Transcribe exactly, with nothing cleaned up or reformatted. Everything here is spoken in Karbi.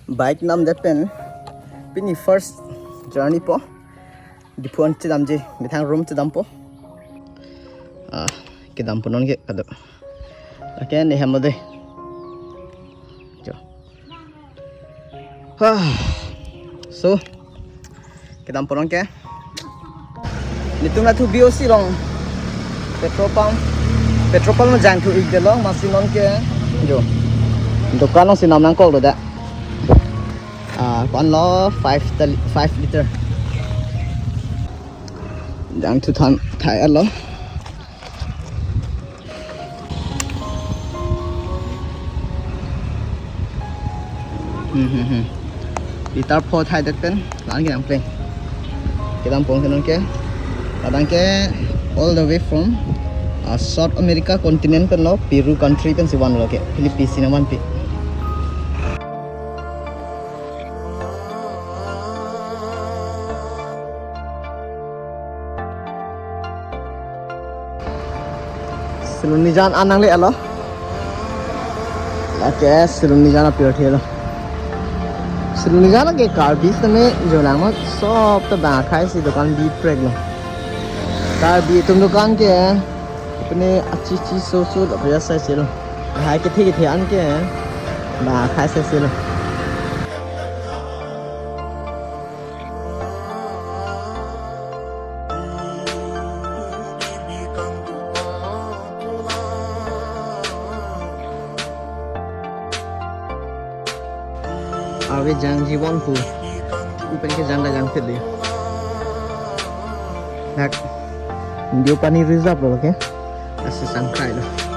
Bike namdet pen pini first journey po. Diphu an chedamji, methang room chedampo. Ah, kedampo non ke kado. Lake ne hem lo dei. Jo. Ah. So, kedampo non ke. Netum nathu B O C along petrol pump, petrol pump along jangthu-ikdetlo, amatsi non ke jo. Dukan alongsi nam nangkoklo dak. Ah, ko-an lo, five ta-, five liter. Jangthu than thai-etlo. Hmm, hmm, hmm. Liter pho thaidet pen la-an kedam pleng. Kedampo non ke. Ladak ke all the way from, uh, South America continent pen lo, Peru country pensi vanlo ke. Philippines si nangvanpi. Silonijan an nangle-etlo. Lake Silonijan apirthe lo. Silonijan ke Karbi sitame jo lang ma, sob ta bang akhai si dukan bipreklo. Karbi atum dukan ke pine achichi soso lo, pia sai silo. Hai kethe kethe an ke bang akhai sai silo. Ave jangji von pu. Upen ke jang da jang pit li. Dak. Deopani Reserve lo ke. Asi sangkai lo.